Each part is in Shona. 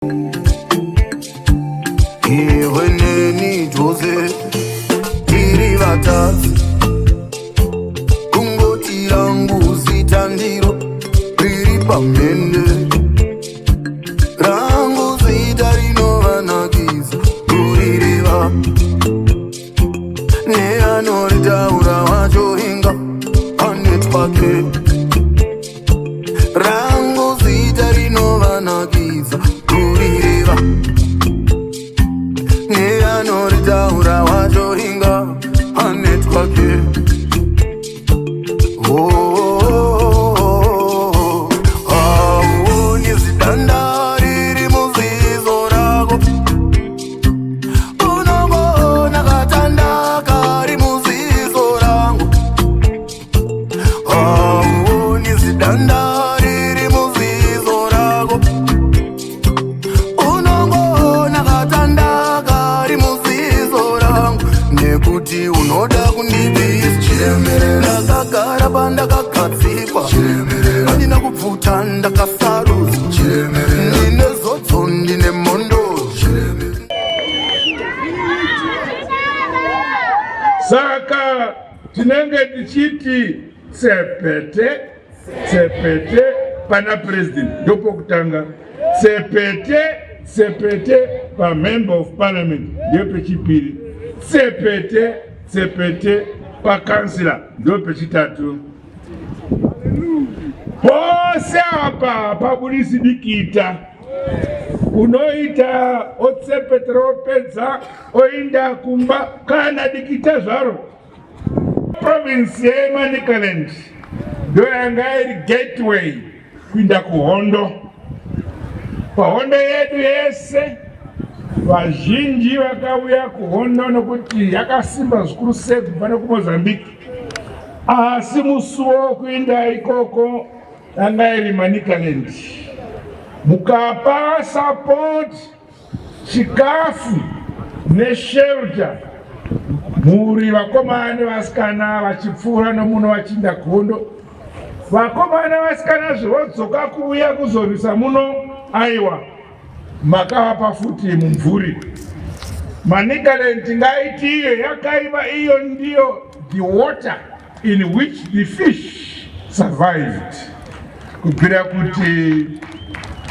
Iwe neni tose tiri vatadzi, kungoti rangu zita ndiro riri pamhene. Rangu zita rinovanakidza kurireva, neanoritaura wacho inga ane twake. Rangu zita rinovanakidza kurireva, neanoritaura wacho inga ane twake. Oh, hauoni zidanda riri muziso rako, unongoona katanda kari muziso rangu. Hauoni zidanda riri muziso rako, unongoona katanda kari muziso rangu, nekuti unoda kundibvisa chiremerera. Ndakagara pandakagadzikwa, handina kubvuta, ndakasarudza. Ndine zodzo, ndine mondo. Saka tinenge tichiti tsepete tsepete pana president, ndopokutanga, tsepete tsepete pamember of parliament, ndopechipiri, tsepete tsepete pakansila, ndopechitatu. Pose apa pabudisi dikita, unoita otsepetera, opedza, oinda kumba kana dikita zvaro. Province yeManicaland ndo yanga iri gateway kuinda kuhondo. Pahondo yedu yese, vazhinji vakauya kuhondo nokuti yakasimba zvikuru sei kubva nekuMozambique, asi musuwo wekuinda ikoko yanga iri Manicaland. Mukapa support, chikafu neshelter, mhuri, vakomana nevasikana vachipfuura nomuno vachiinda kuhondo, vakomana nevasikana zvevodzoka kuuya kuzorwisa muno, aiwa, makavapa futi mumvuri. Manicaland tingaiti iyo yakaiva iyo ndiyo the water in which the fish survived, kubvira kuti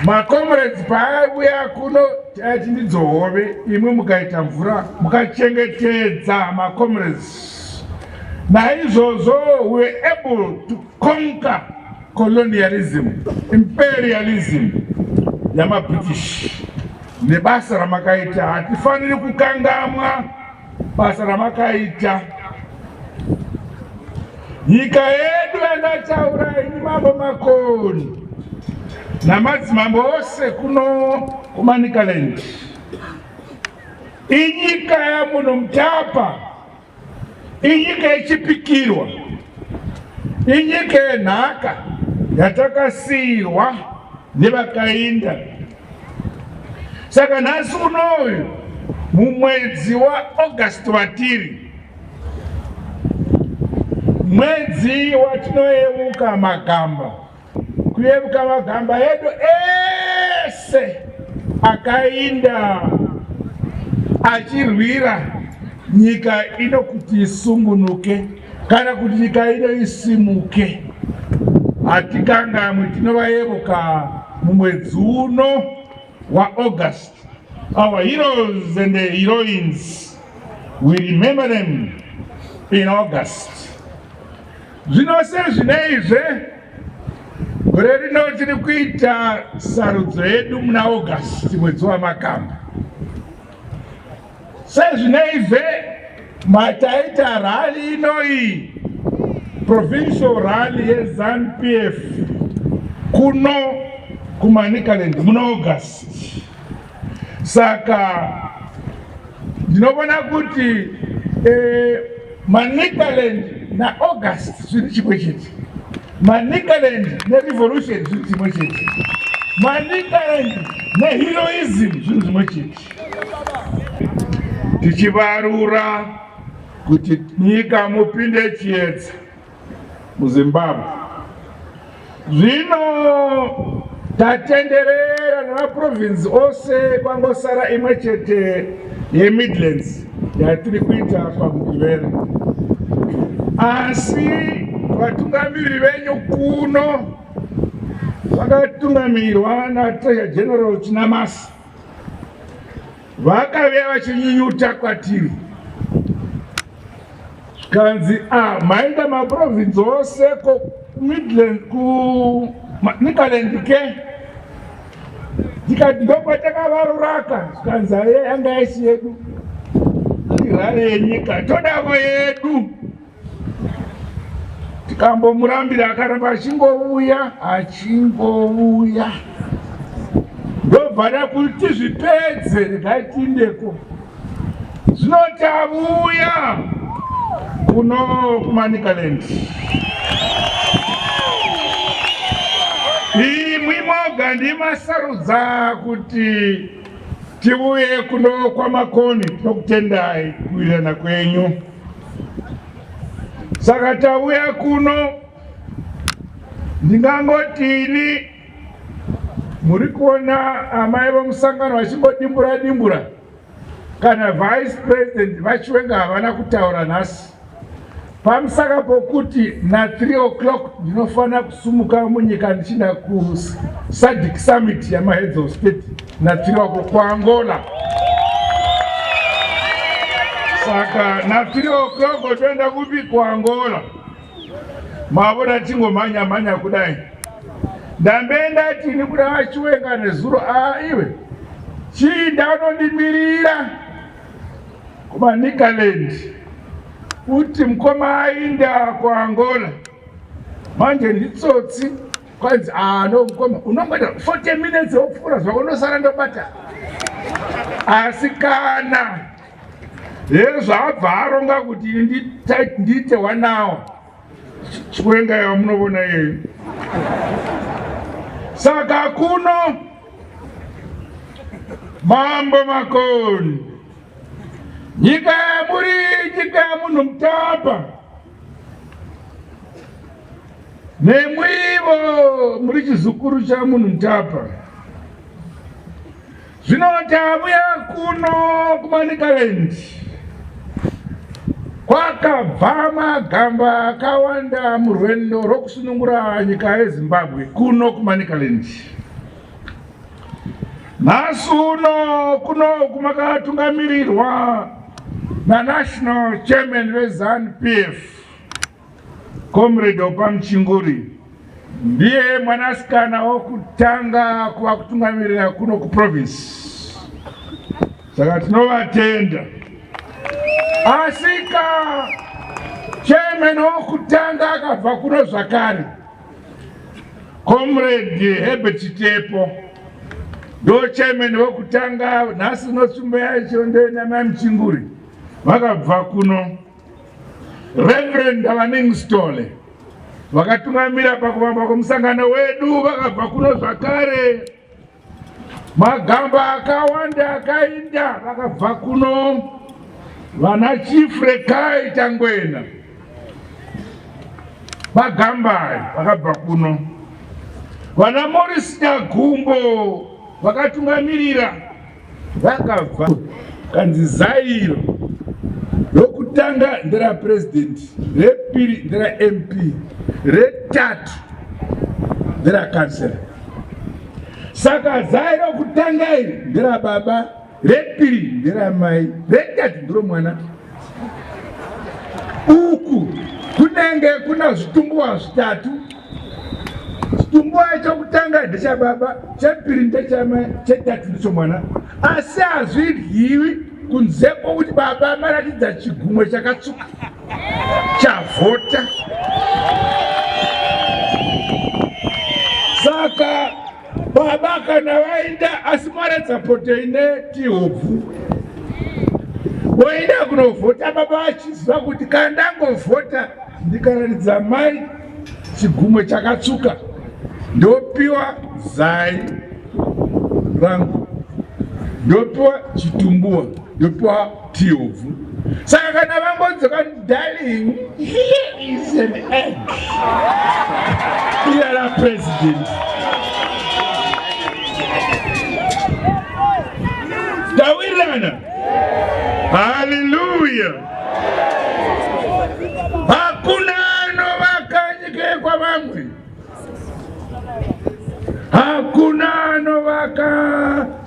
macomrades paaiuya kuno taiti ndidzo hove, imwe mukaita mvura mukachengetedza macomrades. Naizvozvo we were able to conquer colonialism, imperialism yamaBritish nebasa ramakaita. Hatifaniri kukangamwa basa ramakaita. Nyika yedu yandataura ini, Mambo Makoni namadzimambo ose kuno kuManicaland, inyika yaMunhu Mutapa, inyika yechipikirwa, inyika yenhaka yatakasiyirwa nevakainda. Saka nhasi unoyu, mumwedzi waAugust watiri, mwedzi watinoyeuka magamba, kuyeuka magamba edu ese akainda achirwira nyika ino kuti isungunuke kana kuti nyika ino isimuke. Hatikangamwi, tinovayeuka mumwedzi uno waAugust. Our heroes and the heroines, we remember them in August. Zvino sezvineizve, gore rino tiri kuita sarudzo yedu muna August, mwedzi wamakamba. Sezvineizve mataita rally inoyi, provincial rally yeZANU PF kuno kuManicaland muna August. Saka ndinoona kuti Manicaland naAugust zviri chimwe chete, Manicaland nerevolution zviri chimwe chete, Manicaland neheroism zvinhu zvimwe chete, tichivarura kuti nyika mupinde chiedza muZimbabwe. Zvino Tatenderera nemaprovinsi ose, kwangosara imwe chete yeMidlands yatiri kuita paMugivera. Asi vatungamiriri venyu kuno vakatungamirirwa naTreasurer General Chinamasa Vakauya vachinyunyuta kwatiri zvikanzi ah, maenda maprovince ose ko Midland kuManicaland ke tikati ndokwatakavaruraka zvikanzi aye yanga yaisi yedu irare yenyika todavo yedu Tikambomurambira akaramba achingouya achingouya, ndobva ndakuti tizvipedze, regai tiindeko. Zvino tavuya kuno kuManicaland, imwi moga ndimasarudza kuti tivuye kuno kwaMakoni. Tinokutendai kuwirirana kwenyu. Saka tauya kuno, ndingangotini muri kuona amai vomusangano vachingodimbura dimbura, kana vice president vaChiwenga havana kutaura nhasi pamusaka pokuti na 3 o'clock ndinofanira kusumuka munyika ndichienda kuSADC summit yamaheads of state na 3 o'clock kuAngola. Saka na 3 o'clock toenda kupi? KuAngola. Mavona tingomhanya mhanya kudai. Ndambe ndati ini kuda vaChiwenga nezuro, a iwe chii ndanondimirira kuManicaland kuti mukoma ainda kuAngola, manje nditsotsi. Kwanzi ah no mukoma unongoita 40 minutes wopfuura zvako unosara ndobata. Asi kana hezvo abva aronga kuti ndiite one hour Chiwenga yamunovona iyeyo. Saka kuno Mambo Makoni, nyika yamuri nyika yamunhu mutapa, nemwivo muri chizukuru chamunhu mutapa. Zvino tavuya kuno kuManicaland kwakabva magamba akawanda murwendo rwokusunungura nyika yeZimbabwe kuno kuManicaland. Nhasi uno kuno kumakatungamirirwa naNational Chairman veZANU PF Comrade Oppah Muchinguri, ndiye mwanasikana wokutanga kuva kutungamirira kuno kuprovince, saka tinovatenda. Asika chairman wokutanga akabva kuno zvakare, Comrade Herbert Chitepo, ndo chairman wokutanga. Nhasi unotsvimbo yacho ndenamai Muchinguri vakabva kuno. Reverend Avaning Stole vakatungamira pakuvamba kwemusangano wedu vakabva kuno zvakare. Magamba akawanda akainda vakabva kuno, vana Chief Rekai Tangwena magamba ayo vakabva kuno, vana Morris Nyagumbo vakatungamirira vakabva. Kanzi zairo rokutanga nderapresident, repiri nderaMP, retatu nderakansela. Saka zai rokutanga iri nderababa, repiri nderamai, retatu nderomwana. Uku kunenge kuna zvitumbuwa zvitatu. Chitumbuwa chokutanga ndechababa, chepiri ndechamai, chetatu ndechomwana. Asi hazvidyiwi kunze kwokuti baba maratidza chigumwe chakatsvuka chavhota. Saka baba kana vaenda asi maratidza poto ine tihobvu, voenda kunovhota baba vachiziva kuti kana ndangovhota ndikaratidza mai chigumwe chakatsvuka ndopiwa zai rangu, ndopiwa chitumbuwa, ndopiwa tihobvu. Saka kana vangodzoka, darling, here is an egg, iyara president.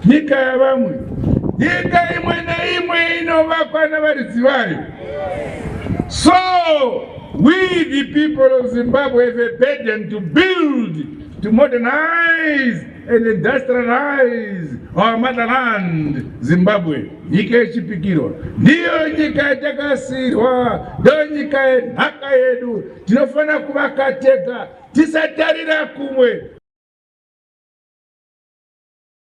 Nyika yavamwe. Nyika imwe neimwe inovakwa navaridzi vayo. So we, the people of Zimbabwe, have a burden to build, to modernize and industrialize our motherland, Zimbabwe. Nyika yechipikirwa ndiyo nyika yatakasiyirwa, ndo nyika yenhaka yedu. Tinofanira kuvaka tega, tisatarira kumwe.